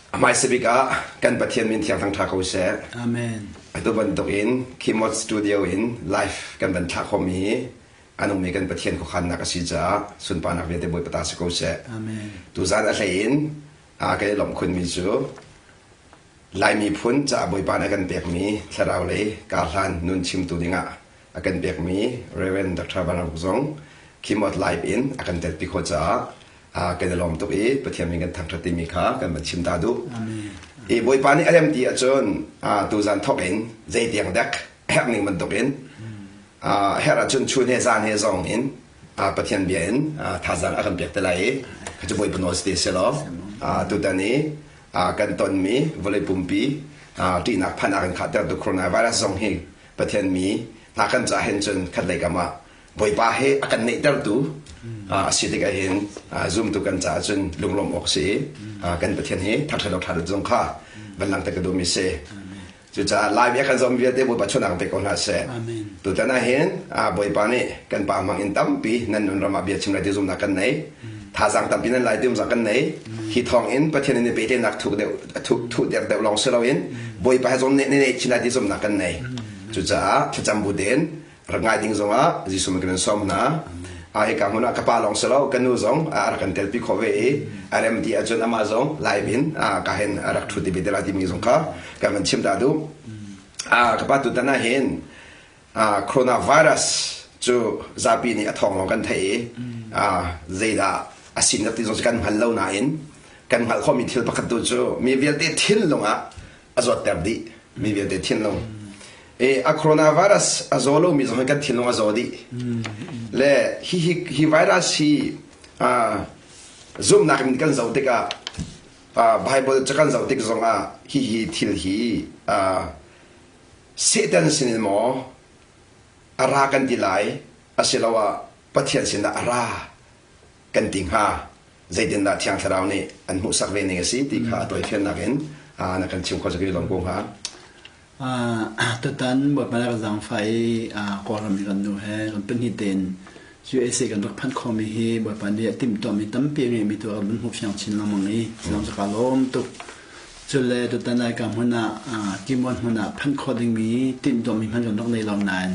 A hmaisa bik ah kan Pathian min thiang thangṭha ko seh. Amen. Atu bantukin Khimot Studio in live kan van thlah khomi hi a nungmi kan Pathian khuakhannak a si caah sunparnak vialte Bawipa ta si ko seh. Amen. Tuzan a hlei in kan i lawmh khunmi cu Lai miphun caah Bawipa nih a kan pekmi thlarau lei karhlan nun chimtu dingah a kan pekmi Reverend Dr. Van Ruk zong Khimot Live in a kan telpi khawh caah kan i lawm tuk i Pathian min kan thangṭhat timi kha kan van chim ta duh. I Bawipa nih a rem ti ahcun tuzan thawk in zeitiang dek herh ning bantukin herh ahcun chun he zan he zong in Pathian bia in thazaang a kan pek te lai i kha cu Bawipa nawl si te selaw tutan i kan tonmi vawlei pumpi ṭihnak phan a kan khahtertu coronavirus zong hi Pathian mi hna kan caah hin cun khatlei kam ah Bawipa he a kan neihtertu a si tikah hin zumtu kan caah cun lunglawm awk si i kan Pathian hi thangṭhat awk ṭha zong kha van langhter ka duhmi si. Cucaah Lai bia kan zom vialte Bawipa chunak pe ko hna seh. Tutan ah hin Bawipa nih kan pa hmang in tampi nan nun ram ah bia chim lai ti zumnak kan nei. Thazaang tampi nan lai ti zumnak kan nei. Hi thawng in Pathian in pehtlaihnak thuk deuh thuk thuh deuh deuh lawng si loin Bawipa he zong ne ne chin lai ti zumnak kan nei. Cucaah thlacam bu tein rak ngai ding zongah Jesuh min kan in sawm hna. A hika hmun ah ka pa lawng si lo ka nu zong a rak kan telpi khawh ve i a rem ti ahcun amah zong live in ka hin a rak ṭhu ti ve te lai timi zong kha kan van chim ta duh. Ka pa tutan ah hin coronavirus cu zapi nih a thawng lawng kan theih i zeidah a sinak ti zong cu kan hngal lo nain kan hngalh khawhmi thil pakhat tu cu mi vialte thinlung ah a zawtter dih mi vialte thinlung e a coronavirus a zaw lomi zong hi kan thinlung a zaw dih le hi hi hi virus hi zumhnak in kan zoh tikah Bible cu kan zoh tik zongah hi hi thil hi Satan sinin maw a ra kan ti lai asiloah Pathian sinah a ra kan ti hnga zeitindah Thiang Thlarau nih an hmuhsak ve ning a si ti kha a tawifiannak in na kan chim kho cu lawm ko hnga. Tutan Bawipa na kan zaangfah i Kawlram i kan nu he kan pahnih tein USA kan rak phanh khomi hi Bawipa nih a timhtuahmi tampi a ngeihmi tu ah kan hmuh fiang chin lengmang i cu ka lawm tuk. Cule tutan ai ka hmun ah Kimon hmun ah phanh khawh dingmi timhtuahmi hmanh kan rak nei lo nain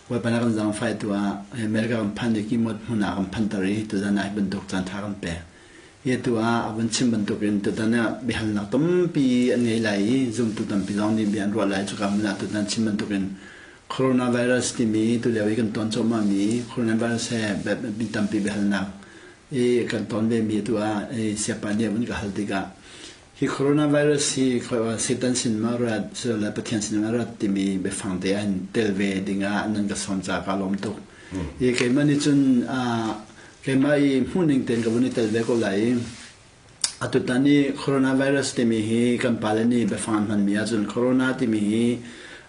Bawipa na kan zaangfah tu ah America kan phan i Kimon hmun ah kan phanter i tuzan ah hi bantuk caan ṭha kan pek. Hi atu ah a vun chim bantukin tutan ah biahalnak tampi an ngei lai i zumtu tampi zong nih bia an ruah lai. Cuka hmun ah tutan chim bantukin coronavirus timi tulio i kan ton cuahmahmi coronavirus he mi tampi biahalnak i kan ton vemi atu ah siapa nih a vun ka hal tikah hi coronavirus hi Satan sin ma rat le Pathian sin ma rat timi biafang te an tel ve dingah nan ka sawm caah ka lawm tuk. I keimah nih cun keimah i hmuhning tein ka vun i tel ve ko lai i atutan i coronavirus timi hi kan pale nih biafang an hmanmi ahcun corona timi hi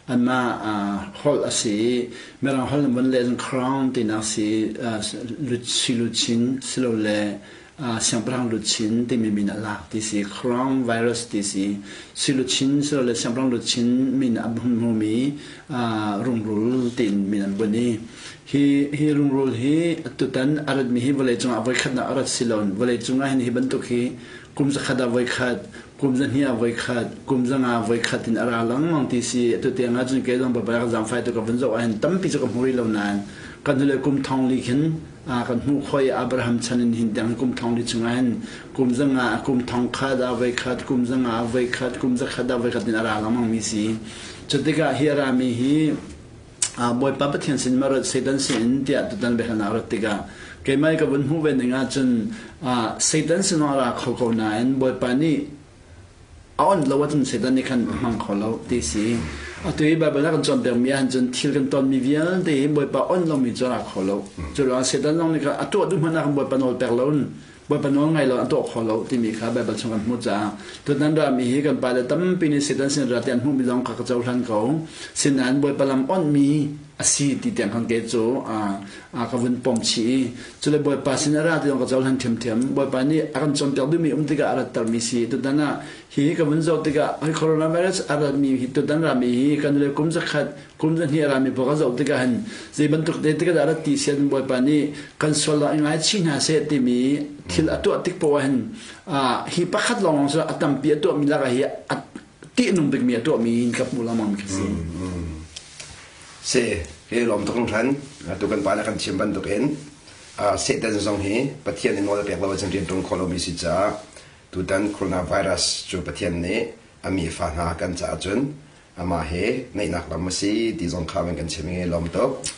anmah holh a si i mirang holh in vun leh cun crown tinak si siluchin silole siangpahrang luchin timi min a lak ti si crown virus ti si siluchin silole siangpahrang luchin min a hmumi rungrul tiin min an bunh i hi hi rungrul hi tutan a ratmi hi vawleicung ah voikhatnak a rat si loin vawleicung ah hin hi bantuk hi kum zakhat ah voikhat kum zahnih ah voikhat kum zanga ah voikhat in a ra lengmang ti si atu tiang ah cun kei zong babai ka zaangfai tu ka vun zoh ah hin tampi cu ka hmu rih lo nain kan hnulei kum thong li khin kan hmuh khawh i Abraham chan in hin tiang kum thong li chungah hin kum zanga kum thong khat ah voikhat kum zanga ah voikhat kum zakhat ah voikhat in a ra lengmang mi si Cutikah hi a rami hi Bawipa Pathian sin ma rat Satan sin tiah tutan biahalnak rat tikah keimah ka vun hmuh ve ning ahcun Satan sin a ra kho ko nain Bawipa nih a onh lo ahcun Satan nih khan a hmang kho lo ti si. Atu hi Baibal ah kan cawnpiakmi ahhin cun thil kan tonmi vialte hi Bawipa onh lomi cu a ra kho lo. Cu ruangah Satan zong nih khan a tuah duh hmanh ah khan Bawipa nawl pek loin Bawipa nawl ngai lo an tuah kho lo timi kha Baibal chung kan hmuh caah tutan rami hi kan pale tampi nih Satan sin ra ti an hmuhmi zong kha ka cohlan ko. Sinain Bawipa lam onhmi A si ti tiang khan kei cu ka vun pom chih i cule Bawipa sin a ra ti zong ka cohlan ṭhiamṭhiam. Bawipa nih a kan cawnpiak duhmi um tikah a rattermi si. Tutan ah hi ka vun zoh tikah hi coronavirus a ratmi hi tutan rami hi kan le kum zakhat kum zahnih a rami pawl ka zoh tikah hin zei bantuk te tikah dah rat ti sian Bawipa nih kan sual i ngaichih hna seh timi thil a tuah tik poah hin hi pakhat lawng cu a tampi a tuahmi lakah hi a tihnung bikmi a tuahmi in ka hmu lengmang mi si. Si, hi lawm tuk hran. Tu kan pa nih kan chim bantukin Satan zong hi Pathian in nawl a pek lo ahcun rian ṭuan khawh lomi si caah tutan coronavirus cu Pathian nih a mi fa hna kan caah cun amah he naihnak lam a si ti zong kha van kan chim i lawm tuk.